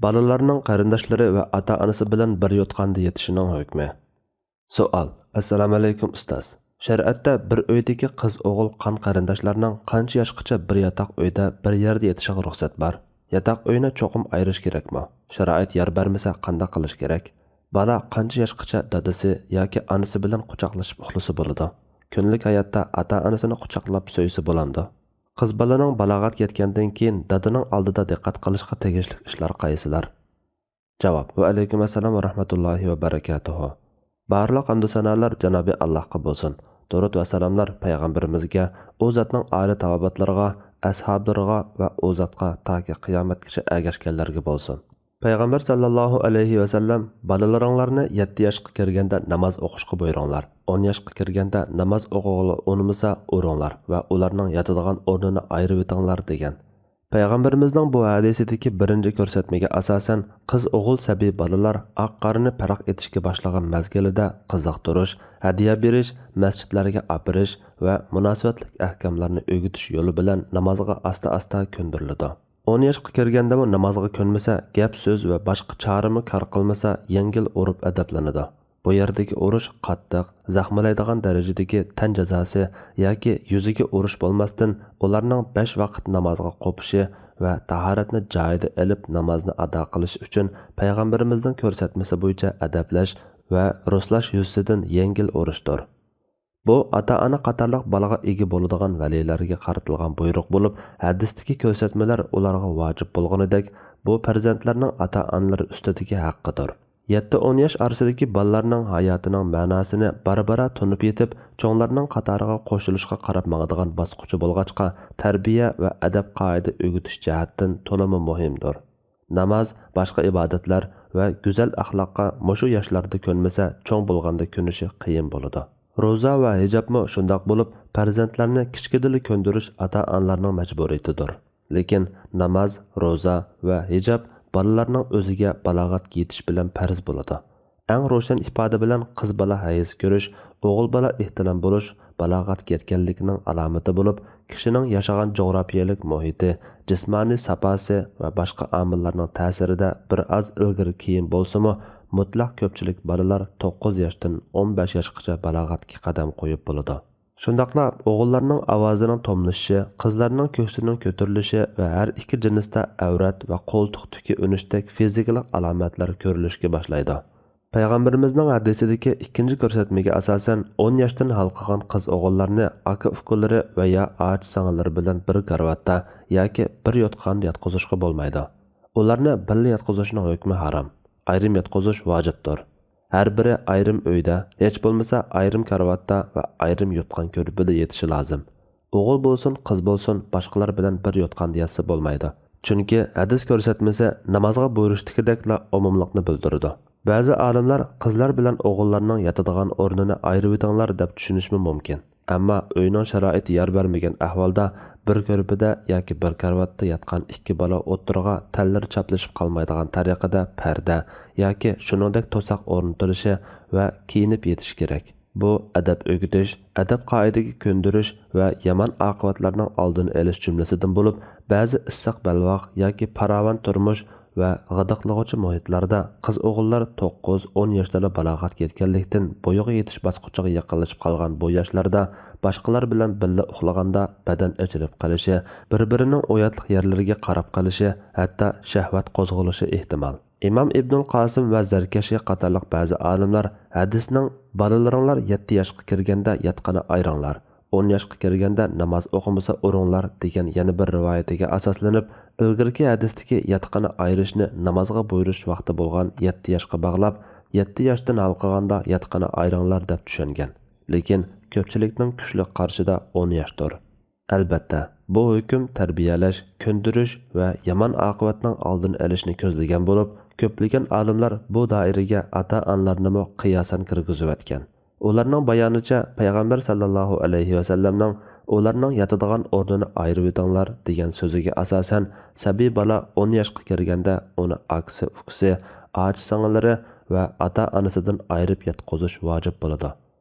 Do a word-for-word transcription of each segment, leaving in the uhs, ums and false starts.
بالىلارنىڭ قېرىنداشلىرى ۋە ئاتا-ئانىسى بىلەن بىر يوتقاندا يېتىشىنىڭ ھۆكمى. سوئال. ئەسسالامۇئەلەيكۇم ئۇستاز. شەرىئەتتە بىر ئۆيدىكى قىز-ئوغۇل قان قېرىنداشلارنىڭ قانچە ياشقىچە بىر ياتاق ئۆيدە بىر يەردە يېتىشىغا رۇخسەت بار؟ ياتاق ئۆينى چوقۇم ئايرىش كېرەكمۇ؟ شارائىت يار بەرمىسە قانداق قىلىش كېرەك؟ بالا قانچە ياشقىچە دادىسى ياكى ئانىسى بىلەن قۇچاقلىشىپ ئۇخلىسا بولىدۇ؟ كۈندىلىك ھاياتتا ئاتا-ئانىسىنى قۇچاقلاپ سۆيسە بولامدۇ؟ قىز بالىنىڭ بالاغەت يەتكەندىن كېيىن دادىنىڭ ئالدىدا دىققەت قىلىشقا تېگىشلىك ئىشلار قايسىلار؟ جاۋاب. ۋەئەلەيكۇم ئەسسالام ۋە رەھمەتۇللاھى ۋە بەرەكاتۇھۇ. بارلىق ھەمدۇ سانالار جانابى ئاللاھقا بولسۇن. دۇرۇد ۋە سالاملار پەيغەمبىرىمىزگە، ئۇ زاتنىڭ ئالى تاۋابىئاتلىرىغا، ئەسھابلىرىغا ۋە ئۇ زاتقا تاكى قىيامەتكىچە ئەگەشكەنلەرگە بولسۇن. پەيغەمبەر ساللاللاھۇ ئەلەيھى ۋەسەللەم بالىلىرىڭلارنى يەتتە ياشقا كىرگەندە ناماز ئوقۇشقا بۇيرۇڭلار، ئون ياشقا كىرگەندە ناماز ئوقۇغىلى ئۇنىمىسا ئۇرۇڭلار ۋە ئۇلارنىڭ ياتىدىغان ئورنىنى ئايرىۋېتىڭلار دېگەن. پەيغەمبىرىمىزنىڭ بۇ ھەدىسىدىكى بىرىنچى كۆرسەتمىگە ئاساسەن، قىز-ئوغۇل سەبىي بالىلار ئاق-قارىنى پەرق ئېتىشكە باشلىغان مەزگىلىدە قىزىقتۇرۇش، ھەدىيە بېرىش، مەسچىتلەرگە ئاپىرىش ۋە مۇناسىۋەتلىك ئەھكاملارنى ئۆگىتىش يولى بىلەن نامازغا ئاستا-ئاستا كۆندۈرۈلىدۇ. ئون ياشقا كىرگەندىمۇ نامازغا كۆنمىسە، گەپ-سۆز ۋە باشقا چارىمۇ كار قىلمىسا، يەڭگىل ئۇرۇپ ئەدەپلىنىدۇ. بۇ يەردىكى ئۇرۇش قاتتىق، زەخىملەيدىغان دەرىجىدىكى تەن جازاسى ياكى يۈزىگە ئۇرۇش بولماستىن، ئۇلارنىڭ بەش ۋاقىت نامازغا قوپۇشى ۋە تاھارەتنى جايىدا ئېلىپ، نامازنى ئادا قىلىش ئۈچۈن پەيغەمبىرىمىزنىڭ كۆرسەتمىسى بويىچە ئەدەپلەش ۋە رۇسلاش يۈزىسىدىن يەڭگىل ئۇرۇشتۇر. بۇ ئاتا-ئانا قاتارلىق بالىغا ئىگە بولىدىغان ۋەلىلەرگە قارىتىلغان بۇيرۇق بولۇپ، ھەدىستىكى كۆرسەتمىلەر ئۇلارغا ۋاجىپ بولغىنىدەك، بۇ پەرزەنتلەرنىڭ ئاتا-ئانىلىرى ئۈستىدىكى ھەققىدۇر. يەتتە ئون ياش ئارىسىدىكى بالىلارنىڭ ھاياتىنىڭ مەناسىنى بارا-بارا تونۇپ يېتىپ، چوڭلارنىڭ قاتارىغا قوشۇلۇشقا قاراپ ماڭىدىغان باسقۇچى بولغاچقا، تەربىيە ۋە ئەدەپ-قائىدە ئۆگىتىش جەھەتتىن تولىمۇ مۇھىمدۇر. ناماز، باشقا ئىبادەتلەر ۋە گۈزەل ئەخلاققا مۇشۇ ياشلاردا كۆنمىسە، چوڭ بولغاندا كۆنۈشى قىيىن بولىدۇ. روزا ۋە ھىجابمۇ شۇنداق بولۇپ، پەرزەنتلەرنى كىچىكىدىلا كۆندۈرۈش ئاتا-ئانىلارنىڭ مەجبۇرىيىتىدۇر. لېكىن ناماز، روزا ۋە ھىجاب بالىلارنىڭ ئۆزىگە بالاغەتكە يېتىش بىلەن پەرز بولىدۇ. ئەڭ روشەن ئىپادە بىلەن قىز بالا ھەيز كۆرۈش، ئوغۇل بالا ئېھتىلام بولۇش بالاغەتكە يەتكەنلىكنىڭ ئالامىتى بولۇپ، كىشىنىڭ ياشىغان جۇغراپىيەلىك مۇھىتى، جىسمانىي ساپاسى ۋە باشقا ئامىللارنىڭ تەسىرىدە بىر ئاز ئىلگىرى كېيىن بولسىمۇ، مۇتلەق كۆپچىلىك بالىلار توققۇز ياشتىن ئون بەش ياشقىچە بالاغەتكە قەدەم قويۇپ بولىدۇ. شۇنداقلا ئوغۇللارنىڭ ئاۋازىنىڭ توملىشىشى، قىزلارنىڭ كۆكسىنىڭ كۆتۈرۈلۈشى ۋە ھەر ئىككى جىنستا ئەۋرەت ۋە قولتۇق تۈكى ئۈنۈشتەك فىزىكىلىق ئالامەتلەر كۆرۈلۈشكە باشلايدۇ. پەيغەمبىرىمىزنىڭ ھەدىسىدىكى ئىككىنچى كۆرسەتمىگە ئاساسەن، ئون ياشتىن ھالقىغان قىز-ئوغۇللارنى ئاكا-ئۇكىلىرى ۋە يا ئاچا-سىڭىللىرى بىلەن بىر كارىۋاتتا ياكى بىر يوتقاندا ياتقۇزۇشقا بولمايدۇ. ئۇلارنى بىللە ياتقۇزۇشنىڭ ھۆكمى ھارام. ئايرىم ياتقۇزۇش ۋاجىپتۇر. ھەر بىرى ئايرىم ئۆيدە، ھېچ بولمىسا ئايرىم كارىۋاتتا ۋە ئايرىم يوتقان كۆرپىدە يېتىشى لازىم. ئوغۇل بولسۇن، قىز بولسۇن، باشقىلار بىلەن بىر يوتقاندا ياتسا بولمايدۇ. چۈنكى ھەدىس كۆرسەتمىسى نامازغا بۇيرۇشتىكىدەكلا ئومۇملۇقنى بىلدۈرىدۇ. بەزى ئالىملار قىزلار بىلەن ئوغۇللارنىڭ ياتىدىغان ئورنىنى ئايرىۋېتىڭلار دەپ چۈشىنىشىمۇ مۇمكىن. ئەمما ئۆينىڭ شارائىتى يار بەرمىگەن ئەھۋالدا بىر كۆرپىدە ياكى بىر كارىۋاتتا ياتقان ئىككى بالا ئوتتۇرىغا تەنلىرى چاپلىشىپ قالمايدىغان تەرىقىدە پەردە ياكى شۇنىڭدەك توساق ئورنىتىلىشى ۋە كىيىنىپ يېتىشى كېرەك. بۇ ئەدەپ ئۆگىتىش، ئەدەپ-قائىدىگە كۆندۈرۈش ۋە يامان ئاقىۋەتلەرنىڭ ئالدىنى ئېلىش جۈملىسىدىن بولۇپ، بەزى ئىسسىق بەلباغ ياكى پاراۋان تۇرمۇش ۋە غىدىقلىغۇچى مۇھىتلاردا قىز-ئوغۇللار توققۇز، ئون ياشتىلا بالاغەتكە يەتكەنلىكتىن، بويىغا يېتىش باسقۇچىغا يېقىنلىشىپ قالغان بۇ ياشلاردا باشقىلار بىلەن بىللە ئۇخلىغاندا بەدەن ئېچىلىپ قېلىشى، بىر-بىرىنىڭ ئوياتلىق يەرلىرىگە قاراپ قېلىشى، ھەتتا شەھۋەت قوزغىلىشى ئېھتىمال. ئىمام ئىبنۇل قاسىم ۋە زەركەشى قاتارلىق بەزى ئالىملار ھەدىسنىڭ «بالىلىرىڭلار يەتتە ياشقا كىرگەندە ياتقىنى ئايرىڭلار، ئون ياشقا كىرگەندە ناماز ئوقۇمىسا ئۇرۇڭلار» دېگەن يەنە بىر رىۋايىتىگە ئاساسلىنىپ، ئىلگىرىكى ھەدىستىكى ياتقىنى ئايرىشنى نامازغا بۇيرۇش ۋاقتى بولغان يەتتە ياشقا باغلاپ، «يەتتە ياشتىن ھالقىغاندا ياتقىنى ئايرىڭلار» دەپ چۈشەنگەن. لېكىن كۆپچىلىكنىڭ كۈچلۈك قارىشىدا ئون ياشتۇر. ئەلبەتتە، بۇ ھۆكۈم تەربىيەلەش، كۆندۈرۈش ۋە يامان ئاقىۋەتنىڭ ئالدىنى ئېلىشنى كۆزلىگەن بولۇپ، كۆپلىگەن ئالىملار بۇ دائىرىگە ئاتا-ئانىلارنىمۇ قىياسەن كىرگۈزۈۋەتكەن. ئۇلارنىڭ بايانىچە، پەيغەمبەر ساللاللاھۇ ئەلەيھى ۋەسەللەمنىڭ «ئۇلارنىڭ ياتىدىغان ئورنىنى ئايرىۋېتىڭلار» دېگەن سۆزىگە ئاساسەن، سەبىي بالا ئون ياشقا كىرگەندە ئۇنى ئاكىسى، ئۇكىسى، ئاچا-سىڭىللىرى ۋە ئاتا-ئانىسىدىن ئايرىپ ياتقۇزۇش ۋاجىپ بولىدۇ.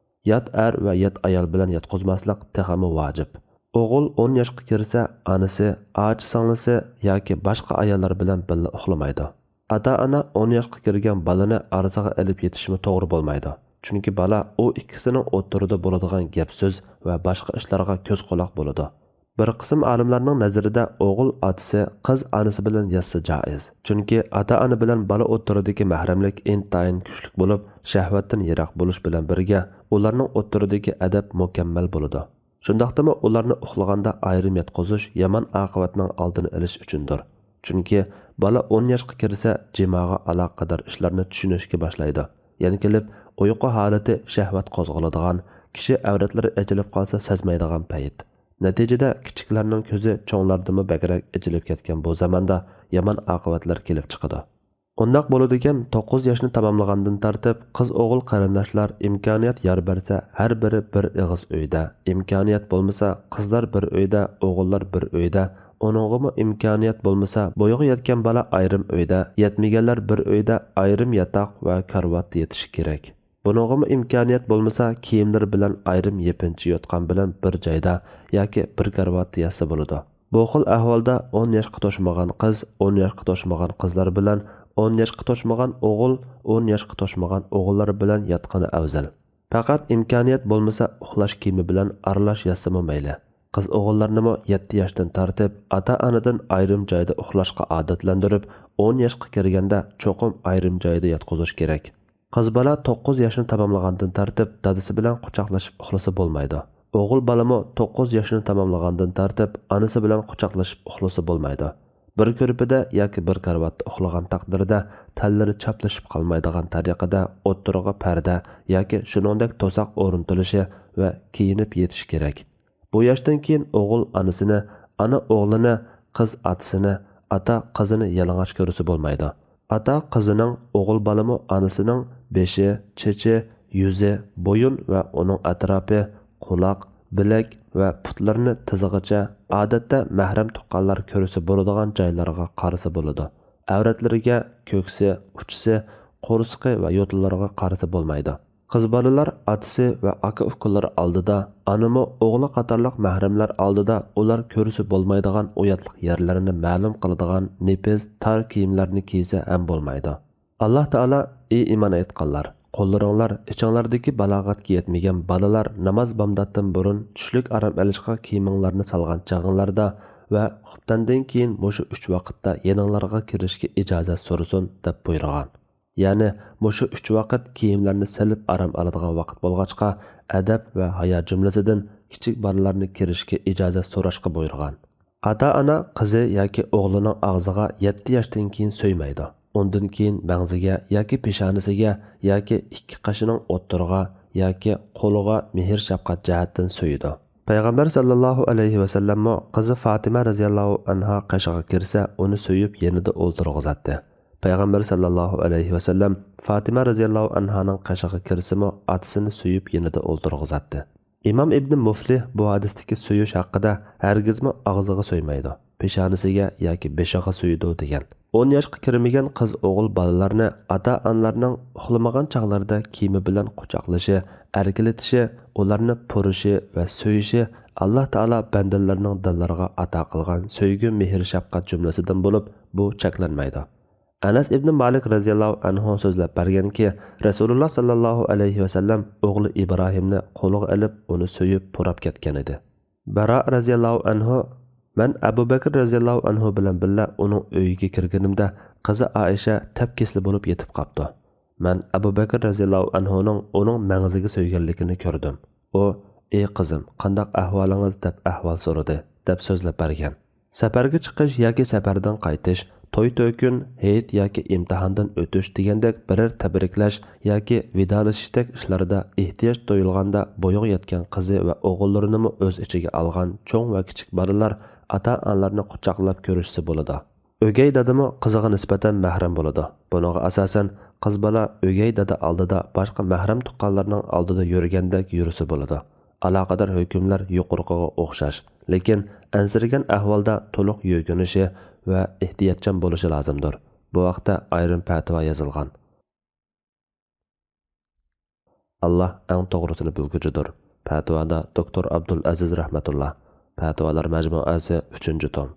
يات ئەر ۋە يات ئايال بىلەن ياتقۇزماسلىق تېخىمۇ ۋاجىپ. ئوغۇل ئون ياشقا كىرسە، ئانىسى، ئاچا-سىڭلىسى ياكى باشقا ئاياللار بىلەن بىللە ئۇخلىمايدۇ. ئاتا-ئانا ئون ياشقا كىرگەن بالىنى ئارىسىغا ئېلىپ يېتىشمۇ توغرا بولمايدۇ. چۈنكى بالا ئۇ ئىككىسىنىڭ ئوتتۇرىدا بولىدىغان گەپ-سۆز ۋە باشقا ئىشلارغا كۆز-قۇلاق بولىدۇ. بىر قىسىم ئالىملارنىڭ نەزىرىدە ئوغۇل ئاتىسى، قىز ئانىسى بىلەن ياتسا جائىز. چۈنكى ئاتا-ئانا بىلەن بالا ئوتتۇرىدىكى مەھرەملىك ئىنتايىن كۈچلۈك بولۇپ، شەھۋەتتىن يىراق بولۇش بىلەن بىرگە ئۇلارنىڭ ئوتتۇرىدىكى ئەدەپ مۇكەممەل بولىدۇ. شۇنداقتىمۇ ئۇلارنى ئۇخلىغاندا ئايرىم ياتقۇزۇش يامان ئاقىۋەتنىڭ ئالدىنى ئېلىش ئۈچۈندۇر. چۈنكى بالا ئون ياشقا كىرسە جىماغا ئالاقىدار ئىشلارنى چۈشىنىشكە باشلايدۇ. يەنە كېلىپ ئۇيقۇ ھالىتى شەھۋەت قوزغىلىدىغان، كىشى ئەۋرەتلىرى ئېچىلىپ قالسا سەزمەيدىغان پەيت. نەتىجىدە كىچىكلەرنىڭ كۆزى چوڭلاردىنمۇ بەكرەك ئېچىلىپ كەتكەن بۇ زاماندا يامان ئاقىۋەتلەر كېلىپ چىقىدۇ. ئۇنداق بولىدىكەن، توققۇز ياشنى تاماملىغاندىن تارتىپ قىز-ئوغۇل قېرىنداشلار ئىمكانىيەت يار بەرسە ھەر بىرى بىر ئېغىز ئۆيدە، ئىمكانىيەت بولمىسا قىزلار بىر ئۆيدە، ئوغۇللار بىر ئۆيدە، ئۇنىڭغىمۇ ئىمكانىيەت بولمىسا بويىغا يەتكەن بالا ئايرىم ئۆيدە، يەتمىگەنلەر بىر ئۆيدە ئايرىم ياتاق ۋە كارىۋاتتا يېتىشى كېرەك. بۇنىڭغىمۇ ئىمكانىيەت بولمىسا كىيىملىرى بىلەن ئايرىم يېپىنچا يوتقان بىلەن بىر جايدا ياكى بىر كارىۋاتتا ياتسا بولىدۇ. بۇ خىل ئەھۋالدا ئون ياشقا توشمىغان قىز ئون ياشقا توشمىغان قىزلار بىلەن، ئون ياشقا توشمىغان ئوغۇل ئون ياشقا توشمىغان ئوغۇللار بىلەن ياتقىنى ئەۋزەل. پەقەت ئىمكانىيەت بولمىسا ئۇخلاش كىيىمى بىلەن ئارىلاش ياتسىمۇ مەيلى. قىز-ئوغۇللارنىمۇ يەتتە ياشتىن تارتىپ ئاتا-ئانىدىن ئايرىم جايدا ئۇخلاشقا ئادەتلەندۈرۈپ، ئون ياشقا كىرگەندە چوقۇم ئايرىم جايدا ياتقۇزۇش كېرەك. قىز بالا توققۇز ياشنى تاماملىغاندىن تارتىپ دادىسى بىلەن قۇچاقلىشىپ ئۇخلىسا بولمايدۇ. ئوغۇل بالىمۇ توققۇز ياشنى تاماملىغاندىن تارتىپ ئانىسى بىلەن قۇچاقلىشىپ ئۇخلىسا بولمايدۇ. بىر كۆرپىدە ياكى بىر كارىۋاتتا ئۇخلىغان تەقدىردە تەنلىرى چاپلىشىپ قالمايدىغان تەرىقىدە ئوتتۇرىغا پەردە ياكى شۇنىڭدەك توساق ئورنىتىلىشى ۋە كىيىنىپ يېتىشى كېرەك. بۇ ياشتىن كېيىن ئوغۇل ئانىسىنى، ئانا ئوغلىنى، قىز ئاتىسىنى، ئاتا قىزىنى يالىڭاچ كۆرسە بولمايدۇ. ئاتا قىزىنىڭ، ئوغۇل بالىمۇ ئانىسىنىڭ بېشى، چېچى، يۈزى، بويۇن ۋە ئۇنىڭ ئەتراپى، قۇلاق، بىلەك ۋە پۇتلىرىنى تىزىغىچە ئادەتتە مەھرەم تۇغقانلار كۆرسە بولىدىغان جايلارغا قارىسا بولىدۇ. ئەۋرەتلىرىگە، كۆكسى، ئۇچىسى، قورسىقى ۋە يوتىلىرىغا قارىسا بولمايدۇ. قىز بالىلار ئاتىسى ۋە ئاكا-ئۇكىلىرى ئالدىدا، ئانىمۇ ئوغلى قاتارلىق مەھرەملەر ئالدىدا ئۇلار كۆرسە بولمايدىغان ئۇياتلىق يەرلىرىنى مەلۇم قىلىدىغان نېپىز، تار كىيىملەرنى كىيسە ھەم بولمايدۇ. ئاللاھ تائالا: ئى ئىمان ئېيتقانلار! قوللىرىڭلار ئىچىڭلاردىكى بالاغەتكە يەتمىگەن بالىلار ناماز بامداتتىن بۇرۇن چۈشلۈك ئارام ئېلىشقا كىيىمىڭلارنى سالغان چېغىڭلاردا ۋە خۇپتاندىن كېيىن مۇشۇ ئۈچ ۋاقىتتا يېنىڭلارغا كىرىشكە ئىجازەت سورىسۇن، دەپ بۇيرۇغان. يەنى مۇشۇ ئۈچ ۋاقىت كىيىملەرنى سېلىپ ئارام ئالىدىغان ۋاقىت بولغاچقا، ئەدەپ ۋە ھايا جۈملىسىدىن كىچىك بالىلارنى كىرىشكە ئىجازەت سوراشقا بۇيرۇغان. ئاتا-ئانا قىزى ياكى ئوغلىنىڭ ئاغزىغا يەتتە ياشتىن كېيىن سۆيمەيدۇ. ئۇندىن كېيىن مەڭزىگە ياكى پېشانىسىگە ياكى ئىككى قېشىنىڭ ئوتتۇرىغا ياكى قولىغا مېھىر-شەپقەت جەھەتتىن سۆيىدۇ. پەيغەمبەر ساللاللاھۇ ئەلەيھى ۋەسەللەممۇ قىزى فاتىمە رەزىياللاھۇ ئەنھا قېشىغا كىرسە، ئۇنى سۆيۈپ يېنىدا ئولتۇرغۇزاتتى. پەيغەمبەر ساللاللاھۇ ئەلەيھى ۋەسەللەم فاتىمە رەزىياللاھۇ ئەنھانىڭ قېشىغا كىرسىمۇ، ئاتىسىنى سۆيۈپ يېنىدا ئولتۇرغۇزاتتى. ئىمام ئىبنى مۇفلىھ بۇ ھەدىستىكى سۆيۈش ھەققىدە، ھەرگىزمۇ ئاغزىغا سۆيمەيدۇ، پېشانىسىگە ياكى بېشىغا سۆيىدۇ، دېگەن. ئون ياشقا كىرمىگەن قىز-ئوغۇل بالىلارنى ئاتا-ئانىلارنىڭ ئۇخلىمىغان چاغلىرىدا كىيىمى بىلەن قۇچاقلىشى، ئەركىلىتىشى، ئۇلارنى پۇرىشى ۋە سۆيۈشى ئاللاھ تائالا بەندىلىرىنىڭ دىللىرىغا ئاتا قىلغان سۆيگۈ، مېھىر-شەپقەت جۈملىسىدىن بولۇپ، بۇ چەكلەنمەيدۇ. ئەنەس ئىبنى مالىك رەزىياللاھۇ ئەنھۇ سۆزلەپ بەرگەنكى، رەسۇلۇللاھ ساللاللاھۇ ئەلەيھى ۋەسەللەم ئوغلى ئىبراھىمنى قولىغا ئېلىپ، ئۇنى سۆيۈپ پۇراپ كەتكەنىدى. بەرا رەزىياللاھۇ ئەنھۇ، مەن ئەبۇ بەكرى رەزىياللاھۇ ئەنھۇ بىلەن بىللە ئۇنىڭ ئۆيىگە كىرگىنىمدە، قىزى ئائىشە تەپكىسلى بولۇپ يېتىپ قاپتۇ. مەن ئەبۇ بەكرى رەزىياللاھۇ ئەنھۇنىڭ ئۇنىڭ مەڭزىگە سۆيگەنلىكىنى كۆردۈم. ئۇ، ئى قىزىم، قانداق ئەھۋالىڭىز؟ دەپ ئەھۋال سورىدى، دەپ سۆزلەپ بەرگەن. سەپەرگە چىقىش ياكى سەپەردىن قايتىش، توي-تۆكۈن، ھېيت ياكى ئىمتىھاندىن ئۆتۈش دېگەندەك بىرەر تەبرىكلەش ياكى ۋىدالىشىشتەك ئىشلاردا ئېھتىياج تۇيۇلغاندا بويىغا يەتكەن قىزى ۋە ئوغۇللىرىنىمۇ ئۆز ئىچىگە ئالغان چوڭ ۋە كىچىك بالىلار ئاتا-ئانىلارنى قۇچاقلاپ كۆرۈشسە بولىدۇ. ئۆگەي دادىمۇ قىزىغا نىسبەتەن مەھرەم بولىدۇ. بۇنىڭغا ئاساسەن، قىز بالا ئۆگەي دادا ئالدىدا باشقا مەھرەم تۇغقانلارنىڭ ئالدىدا يۈرگەندەك يۈرسە بولىدۇ. ئالاقىدار ھۆكۈملەر يۇقىرىقىغا ئوخشاش، لېكىن ئەنسىرىگەن ئەھۋالدا تولۇق يۆگىنىشى ۋە ئېھتىياتچان بولۇشى لازىمدۇر. بۇ ھەقتە ئايرىم پەتىۋا يېزىلغان. ئاللاھ ئەڭ توغرىسىنى بىلگۈچىدۇر. پەتىۋادا دوكتور ئابدۇل ئەزىز رەھمەتۇللا. پەتىۋالار مەجمۇئەسى، ئۈچىنچى توم.